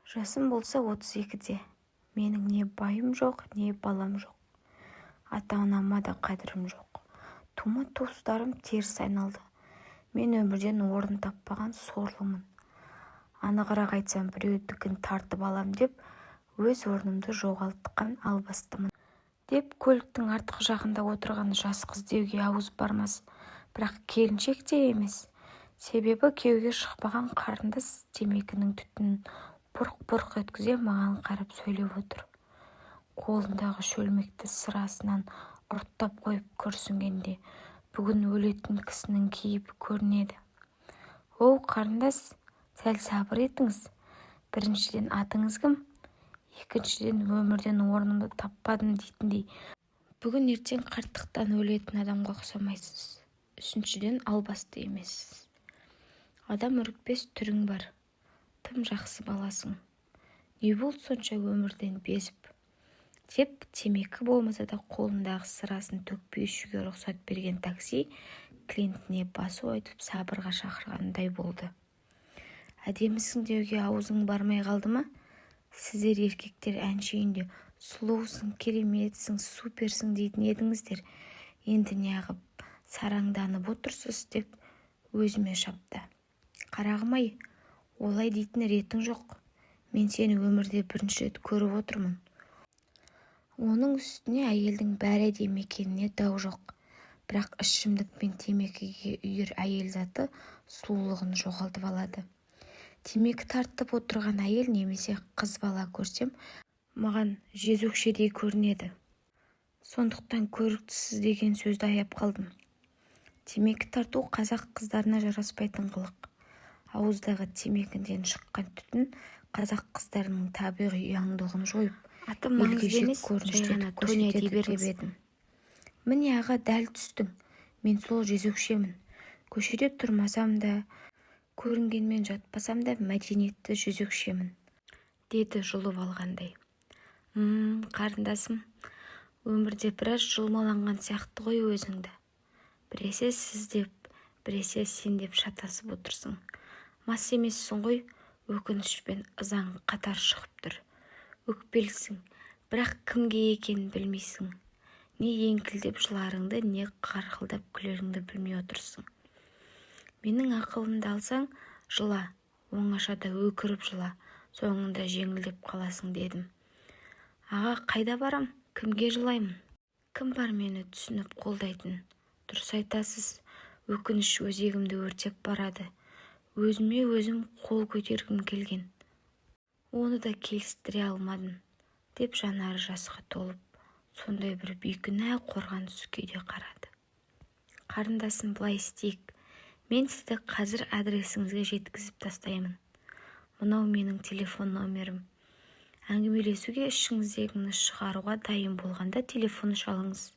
Жасым болса 32-де. Менің не байым жоқ, не балам жоқ. Ата-анама да қадірім жоқ. Тума-туыстарым теріс айналды. Мен өмірден орын таппаған сорлымын. Анығырақ айтсам, біреудікін тартып алам деп өз орнымды жоғалтқан албастымын, деп көліктің артқы жағында отырған жас қыз деуге ауыз бармас, бірақ келіншек те емес. Себебі күйеуге шықпаған қарындас темекінің түтінін бұрқ-бұрқ еткізе маған қарап сөйлеп отыр. Қолындағы шөлмекті сырасынан ұрттап қойып күрсінгенде бүгін өлетін кісінің кейпі көрінеді. Оу, қарындас, сәл сабыр етіңіз. Біріншіден, атыңыз кім? Екіншіден, өмірден орнымды таппадым дейтіндей, бүгін-ертең қарттықтан өлетін адамға ұқсамайсыз. Үшіншіден, албасты емессіз. Адам үрікпес түрің бар. Тым жақсы баласың. Не болды сонша өмірден безіп? Деп темекі болмаса да, қолындағы сырасын төкпей ішуге рұқсат берген такси клиентіне басу айтып, сабырға шақырғандай болды. Әдемісің деуге аузың бармай қалды ма? Сіздер, еркектер, әншейінде сұлусың, кереметсің, суперсің дейтін едіңіздер. Енді неғып сараңданып отырсыз? Деп өзіме шапты. Қарағым-ай, олай дейтін ретің жоқ. Мен сені өмірде бірінші рет көріп отырмын. Оның үстіне әйелдің бәрі әдемі екеніне дау жоқ. Бірақ ішімдік пен темекіге үйір әйел заты сұлулығын жоғалтып алады. Темекі тартып отырған әйел немесе қыз бала көрсем, маған жезөкшедей көрінеді. Сондықтан көріктісіз деген сөзді аяп қалдым. Темекі тарту қазақ қыздарына жараспайтын қылық. Ауыздағы темекіден шыққан түтін қазақ қыздарының табиғи ұяңдығын жойып, Атым елге маңызды жек емес, жай көрінішті ғана етіп Тоня дей көрсетеді деп беріңіз. едім. Міне, аға, дәл түстің. Мен сол жезөкшемін. Көшеде тұрмасам да, көрінгенмен жатпасам да, мәдениетті жезөкшемін, деді жұлып алғандай. Қарындасым, өмірде біраз жұлмаланған сияқты ғой өзіңді. Біресе сіз деп, біресе сен деп шатасып отырсың. Мас емессің ғой? Өкініш пен ызаң қатар шығып тұр. Өкпелісің, бірақ кімге екенін білмейсің. Не еңкілдеп жыларыңды, не қарқылдап күлеріңді білмей отырсың. Менің ақылымды алсаң, жыла, оңашада өкіріп жыла, соңында жеңілдеп қаласың, дедім. Аға, қайда барам? Кімге жылаймын? Кім бар мені түсініп қолдайтын? Дұрыс айтасыз, өкініш өзегімді өртеп барады. Өзіме өзім қол көтергім келген. Оны да келістіре алмадым, деп жанары жасқа толып, сондай бір бейкүнә, қорғансыз күйде қарады. Қарындасым, былай істейік. Мен сізді қазір адресіңізге жеткізіп тастаймын. Мынау менің телефон номерім. Әңгімелесуге, ішіңіздегіні шығаруға дайын болғанда телефон шалыңыз.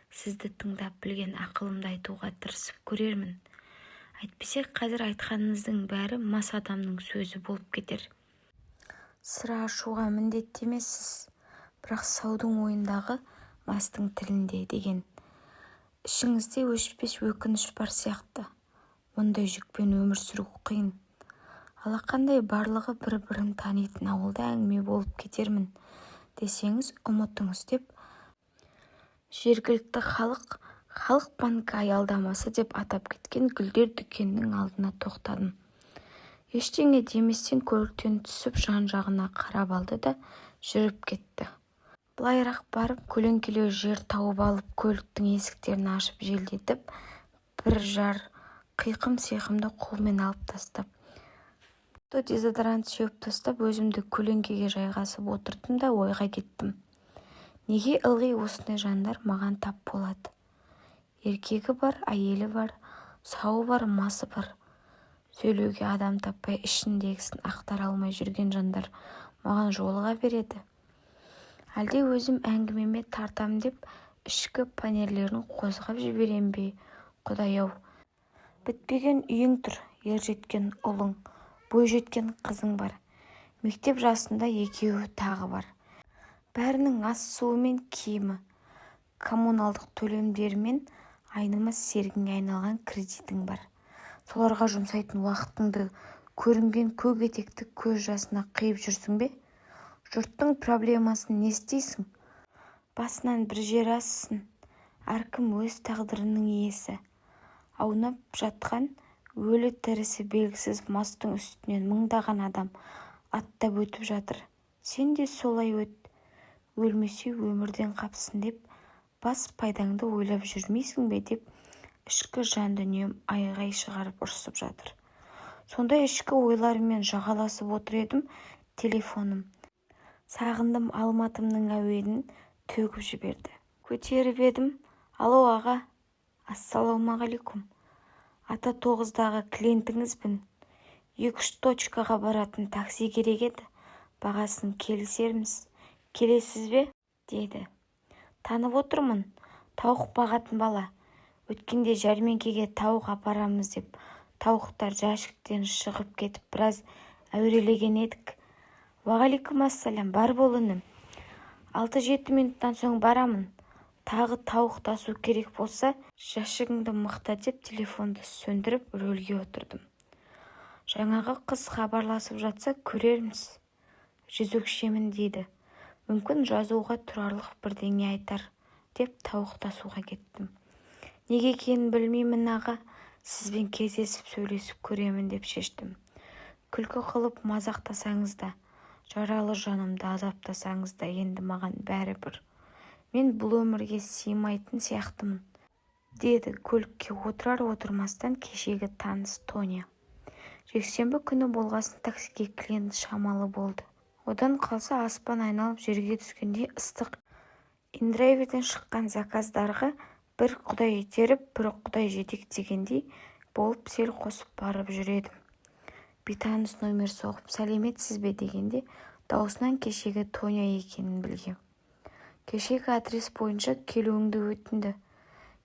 Сізді тыңдап, білген ақылымды айтуға тырысып көрермін. Әйтпесе қазір айтқаныңыздың бәрі мас адамның сөзі болып кетер. Сыра ашуға міндетті емессіз. Бірақ саудың ойындағы, мастың тілінде деген. Ішіңізде өшпес өкініш бар сияқты. Ондай жүкпен өмір сүру қиын. Алақандай барлығы бір-бірін танитын ауылда әңгіме болып кетермін десеңіз, ұмытыңыз, деп жергілікті халық «Халық банкі аялдамасы» деп атап кеткен гүлдер дүкенінің алдына тоқтадым. Ештеңе деместен көліктен түсіп, жан-жағына қарап алды да жүріп кетті. Былайырақ барып, көлеңкелеу жер тауып алып, көліктің есіктерін ашып желдетіп, бір жар қиқым-сиқымды қолмен алып тастап, дезодорант сеуіп тастап, өзім де көлеңкеге жайғасып отырдым да ойға кеттім. Неге ылғи осындай жандар маған тап болады? Еркегі бар, әйелі бар, сауы бар, масы бар. Сөйлеуге адам таппай, ішіндегісін ақтара алмай жүрген жандар маған жолыға береді. Әлде өзім әңгімеме тартам деп ішкі панерлерін қозғап жіберем бе, құдай-ау? Бітпеген үйің тұр, ержеткен ұлың, бойжеткен қызың бар. Мектеп жасында екеуі тағы бар. Бәрінің ас-суы мен киімі, коммуналдық төлемдері мен айнымас серігіңе айналған кредитің бар. Соларға жұмсайтын уақытыңды Көрінген көк етекті көз жасына қиып жүрсің бе? Жұрттың проблемасын не істейсің? Басынан бір жер ассын. Әркім өз тағдырының иесі. Аунап жатқан өлі-тірісі белгісіз мастың үстінен мыңдаған адам аттап өтіп жатыр. Сен де солай өт. Өлмесе өмірден қапсын деп бас пайдаңды ойлап жүрмейсің бе деп ішкі жан дүнием айғай шығарып ұрсып жатыр. Сондай ішкі ойларыммен жағаласып отыр едім, телефоным «Сағындым Алматымның» әуенін төгіп жіберді. Көтеріп едім: «Алло, аға, ассалаумағалейкум, ата, тоғыздағы клиентіңізбін. Екі-үш точкаға баратын такси керек еді, бағасын келісерміз, келесіз бе?» — деді. Танып отырмын, тауық бағатын бала. Өткенде жәрмеңкеге тауық апарамыз деп, тауықтар жәшіктен шығып кетіп, біраз әурелеген едік. «Уағалейкумассалам, бар бол, інім, 6-7 минуттан соң барамын. Тағы тауық тасу керек болса, жәшігіңді мықта», — деп телефонды сөндіріп, рөлге отырдым. Жаңағы қыз хабарласып жатса көрерміз. Жезөкшемін дейді, мүмкін, жазуға тұрарлық бірдеңе айтар деп тауық тасуға кеттім. Неге екенін білмеймін, аға, сізбен кездесіп сөйлесіп көремін деп шештім. Күлкі қылып мазақтасаңыз да, жаралы жанымды азаптасаңыз да, енді маған бәрібір. Мен бұл өмірге сыймайтын сияқтымын, деді көлікке отырар-отырмастан кешегі таныс Тоня. Жексенбі күні болғасын таксиге клиент шамалы болды. Одан қалса, аспан айналып жерге түскендей ыстық. Индрайверден шыққан заказдарға бір құдай итеріп, бір құдай жетектегендей болып, селқос қосып барып жүр едім. Бейтаныс номер соғып, «Сәлеметсіз бе?» дегенде даусынан кешегі Тоня екенін білгем. Кешегі адрес бойынша келуіңді өтінді.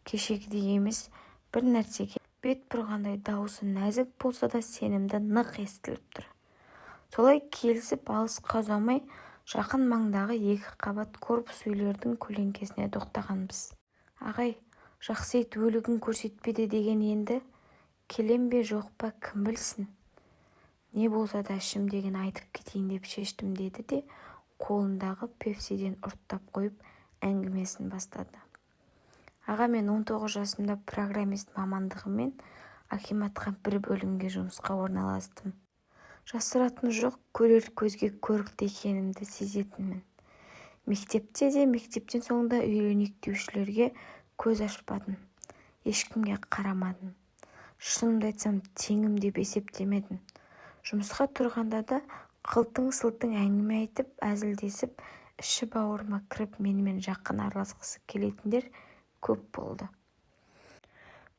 Кешегідей емес, бір нәрсеге бет бұрғандай даусы нәзік болса да, сенімді, нық естіліп тұр. Солай келісіп, алысқа ұзамай, жақын маңдағы екі қабат корпус үйлердің көлеңкесіне тоқтағанбыз. «Ағай, жақсы ит өлігін көрсетпеді деген, енді келем бе, жоқ па, кім білсін. Не болса да ішімдегіні айтып кетейін деп шештім», — деді де, қолындағы пепсиден ұрттап қойып, әңгімесін бастады. «Аға, мен 19 жасымда программист мамандығыммен акиматқа бір бөлімге жұмысқа орналастым. Жасыратыны жоқ, көрер көзге көрікті екенімді сезетінмін. Мектепте де, мектептен соң да үйленейік деушілерге көз ашпадым, ешкімге қарамадым. Шынымды айтсам, теңім деп есептемедім. Жұмысқа тұрғанда да қылтың-сылтың әңгіме айтып, әзілдесіп, іші-бауырыма кіріп, менімен жақын араласқысы келетіндер көп болды.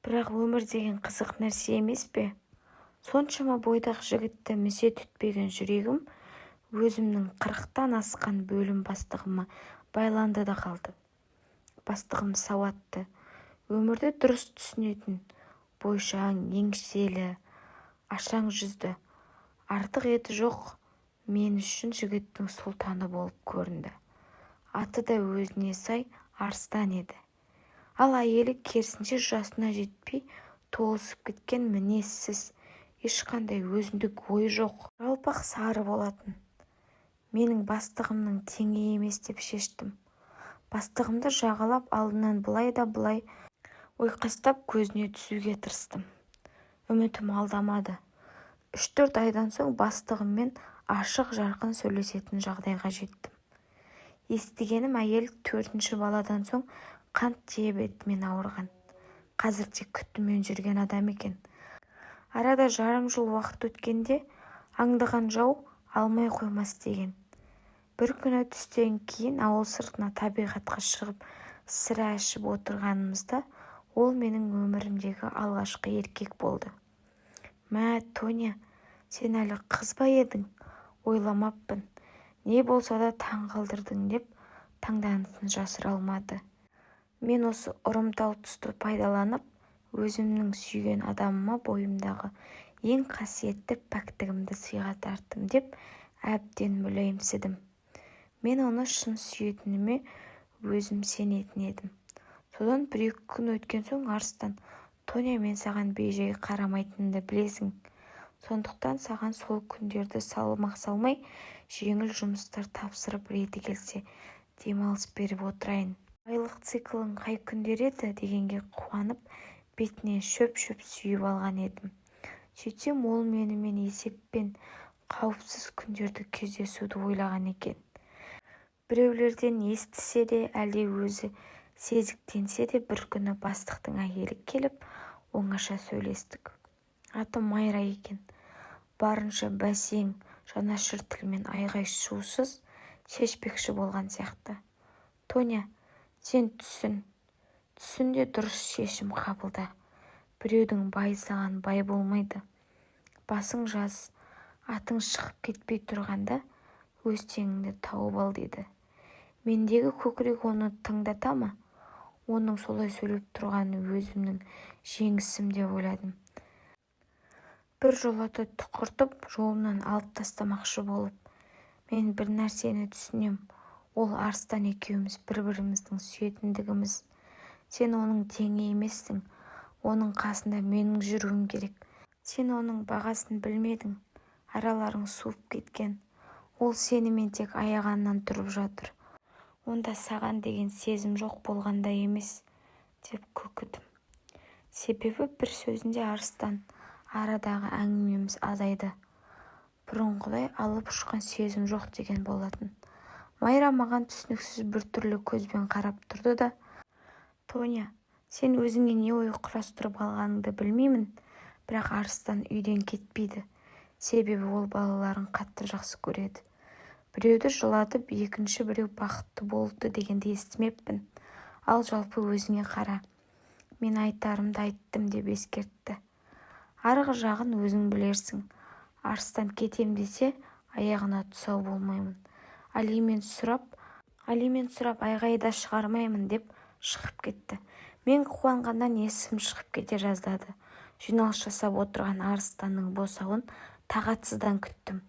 Бірақ өмір деген қызық нәрсе емес пе? Соншама бойдақ жігітті місе тұтпеген жүрегім өзімнің 40-тан асқан бөлім бастығыма байланды да қалды. Бастығым сауатты, өмірді дұрыс түсінетін, бойшаң, еңселі, ашаң жүзді, артық еті жоқ, мен үшін жігіттің сұлтаны болып көрінді. Аты да өзіне сай Арыстан еді. Ал әйелі керісінше, жасына жетпей толысып кеткен, мінезсіз, ешқандай өзіндік ойы жоқ, жалпақ сары болатын. Менің бастығымның теңі емес деп шештім. Бастығымды жағалап, алдынан былай да былай ойқастап, көзіне түсуге тырыстым. Үмітім алдамады. 3-4 айдан соң бастығыммен ашық-жарқын сөйлесетін жағдайға жеттім. Естігенім, әйел төртінші баладан соң қант диабетімен ауырған. Қазір тек күтіммен жүрген адам екен. Арада жарым жыл уақыт өткенде аңдыған жау алмай қоймас деген. Бір күні түстен кейін ауыл сыртына табиғатқа шығып, сыра ішіп отырғанымызда ол менің өмірімдегі алғашқы еркек болды. «Мә, Тоня, сен әлі қыз ба едің? Ойламаппын. Не болса да таң қалдырдың», — деп таңданысын жасыра алмады. Мен осы ұрымтал тұсты пайдаланып, өзімнің сүйген адамыма бойымдағы ең қасиетті пәктігімді сыйға тарттым деп әбден мүләйімсідім. Мен оны шын сүйетініме өзім сенетін едім. Содан бір-екі күн өткен соң Арыстан: «Тоня, мен саған бейжай қарамайтынымды білесің. Сондықтан саған сол күндерді салмақ салмай, жеңіл жұмыстар тапсырып, реті келсе, демалыс беріп отырайын. Айлық циклың қай күндері еді дегенге қуанып, бетінен шөп-шөп сүйіп алған едім. Сөйтсем, ол менімен есеппен қауіпсіз күндерді кездесуді ойлаған екен. Біреулерден естісе де, әлде өзі сезіктенсе де, бір күні бастықтың әйелі келіп, оңаша сөйлестік. Аты Майра екен. Барынша бәсең, жанашыр тілмен айғай-шусыз шешпекші болған сияқты. Тоня, сен түсін. Түсін де дұрыс шешім қабылда. Біреудің байы саған бай болмайды. Басың жас, атың шығып кетпей тұрғанда өз теңіңді тауып ал деді. Мендегі көкірек оны тыңдата ма? Оның солай сөйлеп тұрғанын өзімнің жеңісім деп ойладым. Біржолата тұқыртып, жолымнан алып тастамақшы болып. Мен бір нәрсені түсінем, ол Арыстан екеуміз бір-бірімізді сүйетіндігіміз. Сен оның теңі емессің. Оның қасында менің жүруім керек. Сен оның бағасын білмедің. Араларың суып кеткен. Ол сенімен тек аяғаннан тұрып жатыр. Онда саған деген сезім жоқ болғанда емес, деп көкідім. Себебі бір сөзінде Арыстан арадағы әңгімеміз азайды. Бұрынғыдай алып ұшқан сезім жоқ деген болатын. Майра маған түсініксіз біртүрлі көзбен қарап тұрды да, Тоня, сен өзіңе не ой құрастырып алғаныңды білмеймін, бірақ Арыстан үйден кетпейді. Себебі ол балаларын қатты жақсы көреді. Біреуді жылатып, екінші біреу бақытты болыпты дегенді естімеппін. Ал жалпы өзіңе қара. Мен айтарымды айттым деп ескертті. Арғы жағын өзің білерсің. Арыстан кетем десе, аяғына тұсау болмаймын. Алимент сұрап, алимент сұрап айғай да шығармаймын деп шығып кетті. Мен қуанғаннан есім шығып кете жаздады. Жиналыс жасап отырған Арыстанның босауын тағатсыздан күттім.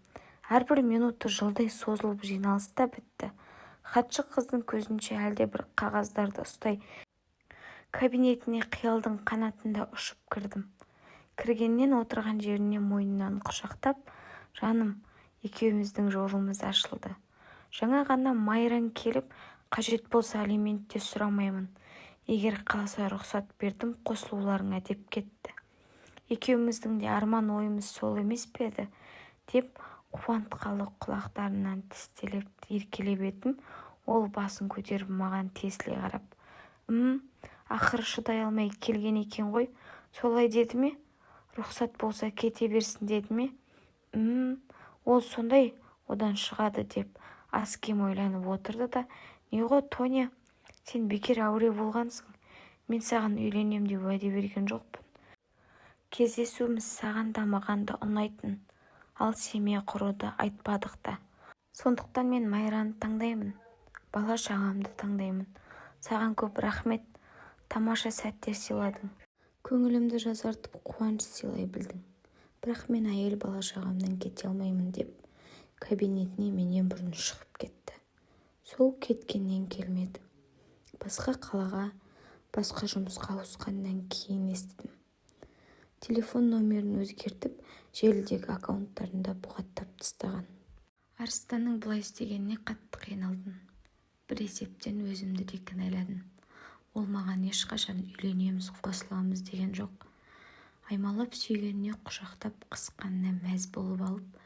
Әрбір минуты жылдай созылып жиналыс та бітті. Хатшы қыздың көзінше әлдебір қағаздарды ұстай кабинетіне қиялдың қанатында ұшып кірдім. Кіргеннен отырған жерінен мойнынан құшақтап, жаным, екеуміздің жолымыз ашылды. Жаңа ғана Майраң келіп, қажет болса алимент те сұрамаймын. Егер қаласа рұқсат бердім қосылуларыңа деп кетті. Екеуміздің де арман ойымыз сол емес пе еді, деп қуантқалы құлақтарынан тістелеп еркелеп едім, ол басын көтеріп маған тесіле қарап, Ақыры шыдай алмай келген екен ғой, солай деді ме? Рұқсат болса кете берсін деді ме? Ол сондай, одан шығады деп аз-кем ойланып отырды да, не ғой, Тоня, сен бекер әуре болғансың. Мен саған үйленем деп уәде берген жоқпын. Кездесуіміз саған да, маған да ұнайтын. Ал семья құруды айтпадық та. Сондықтан мен Майраны таңдаймын. Бала-шағамды таңдаймын. Саған көп рахмет. Тамаша сәттер сыйладың. Көңілімді жазартып, қуаныш сыйлай білдің. Бірақ мен әйел бала-шағамнан кете алмаймын деп кабинетіне менен бұрын шығып кетті. Сол кеткеннен келмеді. Басқа қалаға, басқа жұмысқа ауысқаннан кейін естідім. Телефон нөмірін өзгертіп, желідегі аккаунттарын да бұғаттап тастаған. Арыстанның бұлай істегеніне қатты қиналдым. Бір есептен өзімді де кінәладым. Ол маған ешқашан үйленеміз, қосыламыз деген жоқ. Аймалап сүйгеніне, құшақтап қысқанына мәз болып алып,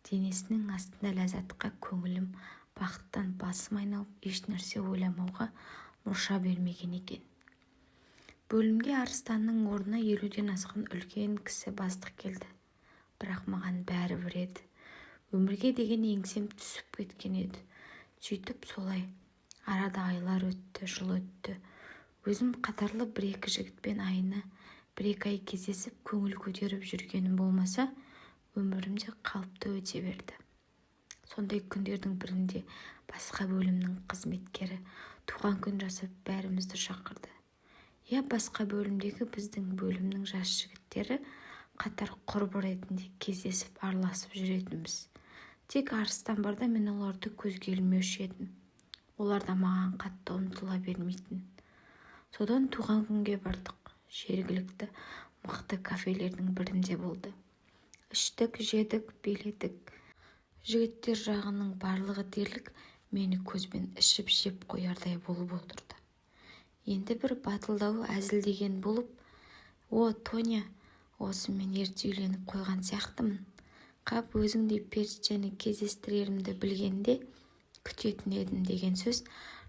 денесінің астында ләззатқа көңілім бақыттан басым айналып, ешнәрсе ойламауға мұрша бермеген екен. Бөлімге Арыстанның орнына 50-ден асқан үлкен кісі бастық келді. Бірақ маған бәрібір еді. Өмірге деген еңсем түсіп кеткен еді. Сөйтіп солай. Арада айлар өтті, жыл өтті. Өзім қатарлы бір-екі жігітпен айына бір-екі ай кездесіп, көңіл көтеріп жүргенім болмаса, өмірім де қалыпты өте берді. Сондай күндердің бірінде басқа бөлімнің қызметкері туған күн жасап бәрімізді шақырды. Иә, басқа бөлімдегі біздің бөлімнің жас жігіттері қатар құрбы ретінде кездесіп араласып жүретінбіз. Тек Арыстан барда мен оларды көзге ілмеуші едім. Олар да маған қатты ұмтыла бермейтін. Содан туған күнге бардық. Жергілікті мықты кафелердің бірінде болды. Іштік, жедік, биледік. Жігіттер жағының барлығы дерлік мені көзбен ішіп-жеп қоярдай болып отырды. Енді бір батылдауы әзілдеген болып: "О, Тоня, осы мен ерте үйленіп қойған сияқтымын. Қап, өзіңдей періштені кездестірерімді білгенде күтетін едім", – деген сөз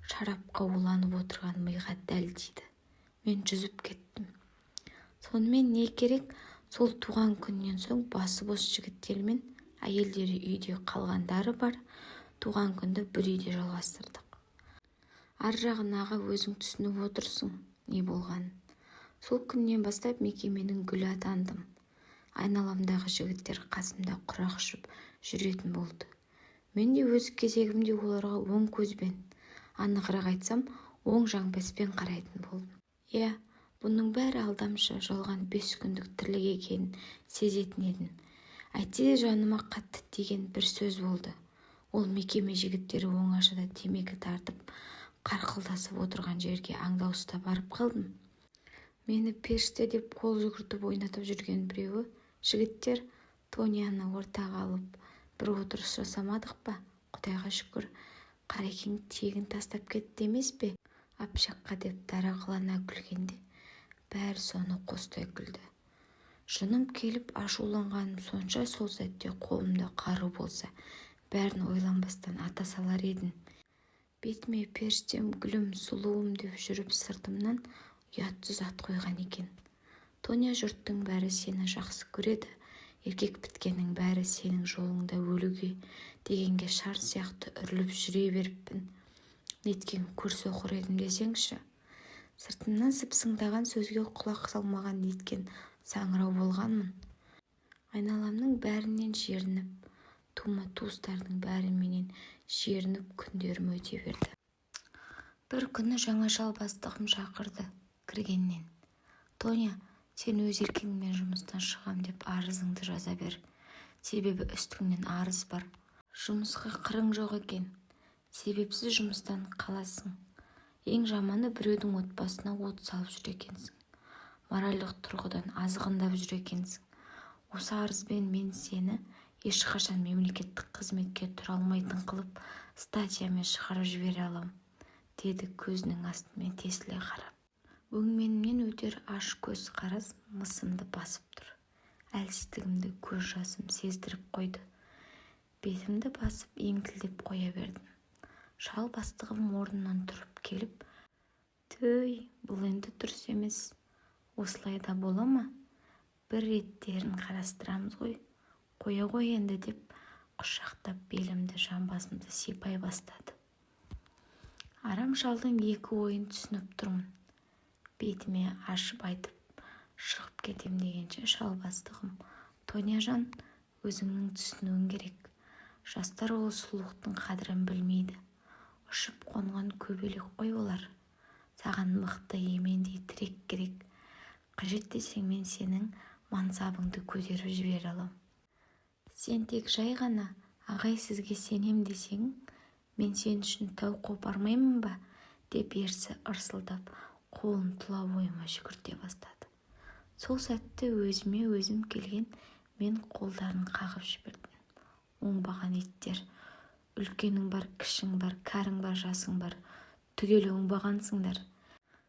шарапқа уланып отырған миға дәл тиді. Мен жүзіп кеттім. Сонымен не керек, сол туған күннен соң басы бос жігіттермен, әйелдері үйде қалғандары бар, туған күнді бір үйде жалғастырдық. Ар жағын, аға, өзің түсініп отырсың не болғанын. Сол күннен бастап мекеменің гүлі атандым. Айналамдағы жігіттер қасымда құрақ ұшып жүретін болды. Мен де өз кезегімде оларға оң көзбен, анығырақ айтсам, оң жамбаспен қарайтын болдым. Иә, бұның бәрі алдамшы, жалған 5 күндік тірлік екенін сезетін едім. Әйтсе де жаныма қатты тиген бір сөз болды. Ол мекеме жігіттері оңашада темекі тартып, қарқылдасып отырған жерге аңдауыста барып қалдым. Мені періште деп қол жүгіртіп ойнатып жүрген біреуі: "Жігіттер, Тоняны ортаға алып бір отырыс жасамадық па? Құдайға шүкір, қарекең тегін тастап кетті емес пе общакқа", – деп дарақылана күлгенде, бәрі соны қостай күлді. Жыным келіп, ашуланғаным сонша, сол сәтте қолымда қару болса, бәрін ойланбастан ата салар едім. Бетіме періштем, гүлім, сұлуым деп жүріп, сыртымнан ұятсыз ат қойған екен. "Тоня, жұрттың бәрі сені жақсы көреді, еркек біткеннің бәрі сенің жолыңда өлуге" дегенге шар сияқты үріліп жүре беріппін. Неткен көрсоқыр едім десеңші! Сыртымнан сыпсыңдаған сөзге құлақ салмаған неткен саңырау болғанмын! Айналамның бәрінен жерініп, тума туыстардың бәрі менен жерініп, күндерім өте берді. Бір күні жаңа шал бастығым шақырды кіргеннен: "Тоня, сен өз еркіңмен жұмыстан шығам деп арызыңды жаза бер. Себебі үстіңнен арыз бар. Жұмысқа қырың жоқ екен. Себепсіз жұмыстан қаласың. Ең жаманы, біреудің отбасына от салып жүр екенсің. Моральдық тұрғыдан азғындап жүр екенсің. Осы арызбен мен сені ешқашан мемлекеттік қызметке тұра алмайтын қылып статьямен шығарып жібере алам", – деді көзінің астымен тесіле қарап. Өңменімнен өтер аш көз қарас мысымды басып тұр. Әлсіздігімді көз жасым сездіріп қойды. Бетімді басып, еңкілдеп қоя бердім. Шал бастығым орнынан тұрып келіп: "Төй, бұл енді дұрыс емес. Осылай да бола ма? Бір реттерін қарастырамыз ғой. Қоя ғой енді", – деп құшақтап, белімді, жамбасымды сипай бастады. Арам шалдың екі ойын түсініп тұрмын. Бетіме ашып айтып, шығып кетем дегенше, шал бастығым: "Тоняжан, өзіңнің түсінуің керек. Жастар ол сұлулықтың қадірін білмейді. Ұшып қонған көбелек қой олар. Саған мықты емендей тірек керек. Қажет десең, мен сенің мансабыңды көтеріп жібере алам. Сен тек жай ғана 'Ағай, сізге сенем' десең, мен сен үшін тау қопармаймын ба?" – деп ерсі ырсылдап, қолын тұла бойыма жүгірте бастады. Сол сәтте өзіме өзім келген мен қолдарын қағып жібердім: "Оңбаған иттер! Үлкенің бар, кішің бар, кәрің бар, жасың бар, түгел оңбағансыңдар!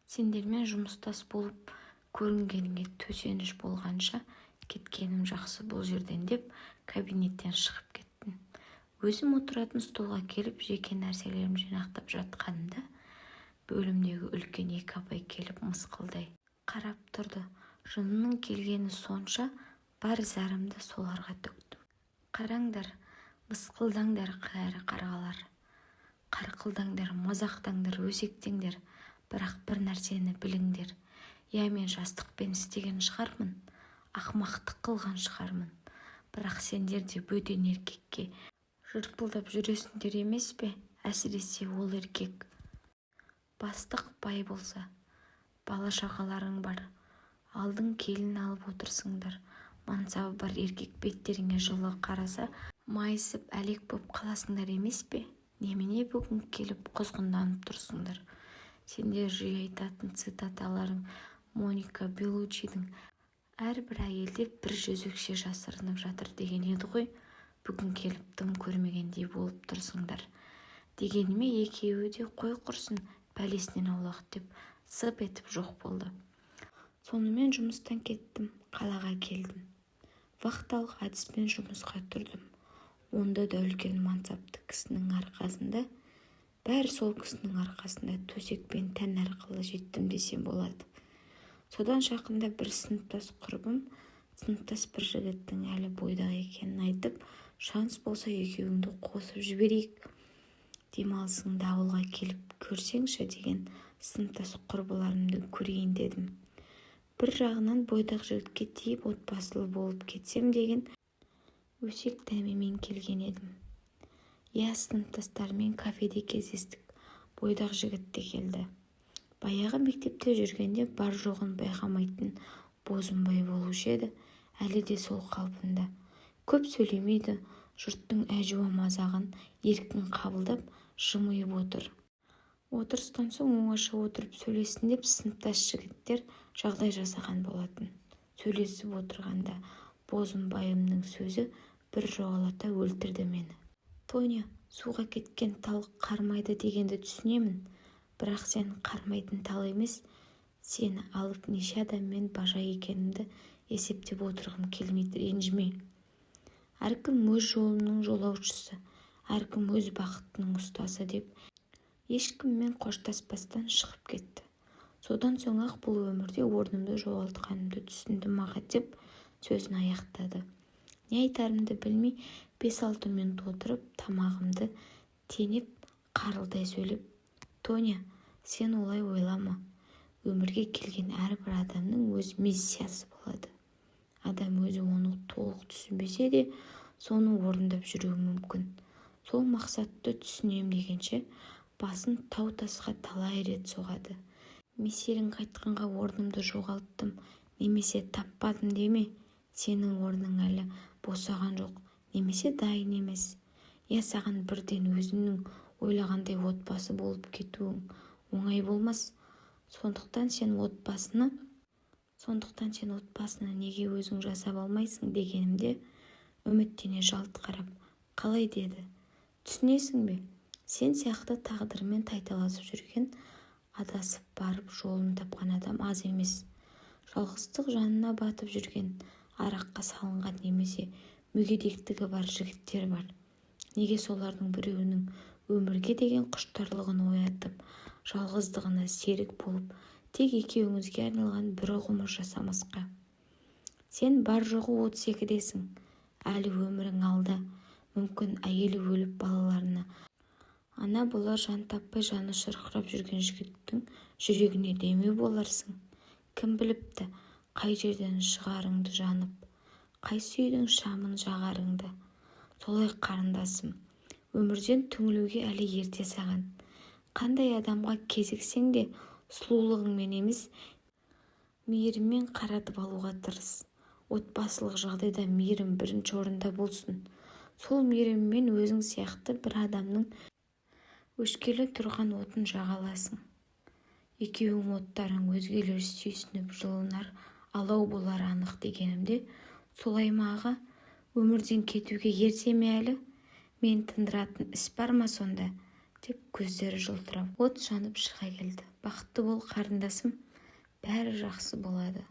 Сендермен жұмыстас болып көрінгеніңе төсеніш болғанша, кеткенім жақсы бұл жерден", – деп кабинеттен шығып кеттім. Өзім отыратын столға келіп, жеке нәрселерімді жинақтап жатқанымда, бөлімдегі үлкен екі апай келіп, мысқылдай қарап тұрды. Жынымның келгені сонша, бар зарымды соларға төктім: "Қараңдар, мысқылдаңдар, кәрі қарғалар, қарқылдаңдар, мазақтаңдар, өсектеңдер. Бірақ бір нәрсені біліңдер: иә, мен жастықпен істеген шығармын, ақымақтық қылған шығармын, бірақ сендер де бөтен еркекке жырпылдап жүресіңдер емес пе? Әсіресе ол еркек бастық, бай болса. Бала-шағаларың бар, алдың келін алып отырсыңдар. Мансабы бар еркек беттеріңе жылы қараса, майысып әлек боп қаласыңдар емес пе? Немене, бүгін келіп құзғынданып тұрсыңдар? Сендер жиі айтатын цитаталарың Моника Беллуччидің Әрбір әйелде бір жезөкше жасырынып жатыр деген еді ғой, бүгін келіп дым көрмегендей болып тұрсыңдар, дегеніме екеуі де қой құрсын, пәлесінен аулақ деп сып етіп жоқ болды. Сонымен жұмыстан кеттім, қалаға келдім. Вахталық әдіспен жұмысқа тұрдым. Онда да үлкен мансапты кісінің арқасында, бәрі сол кісінің арқасында, төсек пен тән арқылы жеттім десем болады. Содан жақында бір сыныптас құрбым сыныптас бір жігіттің әлі бойдақ екенін айтып, шанс болса, екеуіңді қосып жіберейік, демалысыңда ауылға келіп көрсеңші деген. Сыныптас құрбыларымды көрейін дедім. Бір жағынан бойдақ жігітке тиіп, отбасылы болып кетсем деген өсек дәмемен келген едім. Иә, сыныптастарыммен кафеде кездестік. Бойдақ жігіт те келді. Баяғы мектепте жүргенде бар-жоғын байқамайтын Бозымбай болушы еді, әлі де сол қалпында. Көп сөйлемейді, жұрттың әжуа-мазағын еркін қабылдап, жымиып отыр. Отырыстан соң оңаша отырып сөйлессін деп сыныптас жігіттер жағдай жасаған болатын. Сөйлесіп отырғанда Бозымбайымның сөзі біржолата өлтірді мені. «Тоня, суға кеткен тал қармайды дегенді түсінемін. Бірақ сен қармайтын тал емес. Сені алып неше адаммен бажа екенімді есептеп отырғым келмейді, ренжіме. Әркім өз жолының жолаушысы, әркім өз бақытының ұстасы», – деп ешкіммен қоштаспастан шығып кетті. Содан соң-ақ бұл өмірде орнымды жоғалтқанымды түсіндім, аға, деп сөзін аяқтады. Не айтарымды білмей 5-6 минут отырып, тамағымды тенеп, қарылдай сөйлеп: «Тоня, сен олай ойлама. Өмірге келген әрбір адамның өз миссиясы болады. Адам өзі оны толық түсінбесе де, соны орындап жүруі мүмкін. Сол мақсатты түсінем дегенше басын тау-тасқа талай рет соғады. Меселің қайтқанға орнымды жоғалттым немесе таппадым деме. Сенің орның әлі босаған жоқ немесе дайын емес. Иә, саған бірден өзіңнің ойлағандай отбасы болып кетуің оңай болмас. Сондықтан сен отбасыны неге өзің жасап алмайсың?» дегенімде, үміттене жалт қарап, «Қалай?» деді. «Түсінесің бе, сен сияқты тағдырымен тайталасып жүрген, адасып барып жолын тапқан адам аз емес. Жалғыздық жанына батып жүрген, араққа салынған немесе мүгедектігі бар жігіттер бар. Неге солардың біреуінің өмірге деген құштарлығын оятып, жалғыздығына серік болып, тек екеуіңізге арналған бір ғұмыр жасамасқа? Сен бар-жоғы 32-десің, әлі өмірің алда. Мүмкін, әйелі өліп, балаларына ана болар жан таппай, жаны шырқырап жүрген жігіттің жүрегіне демеу боларсың. Кім біліпті қай жерден шығарыңды жанып, қайсы үйдің шамын жағарыңды? Солай, қарындасым, өмірден түңілуге әлі ерте саған. Қандай адамға кезіксең де, сұлулығыңмен емес, мейіріммен қаратып алуға тырыс. Отбасылық жағдайда мейірім бірінші орында болсын. Сол мейіріммен өзің сияқты бір адамның өшкелі тұрған отын жаға аласың. Екеуің оттарың өзгелер сүйсініп жылынар алау болары анық», – дегенімде, «Солай ма, аға? Өмірден кетуге ерте ме әлі? Мен тындыратын іс бар ма сонда?» деп, көздері жылтырап от жанып шыға келді. «Бақытты бол, қарындасым, бәрі жақсы болады».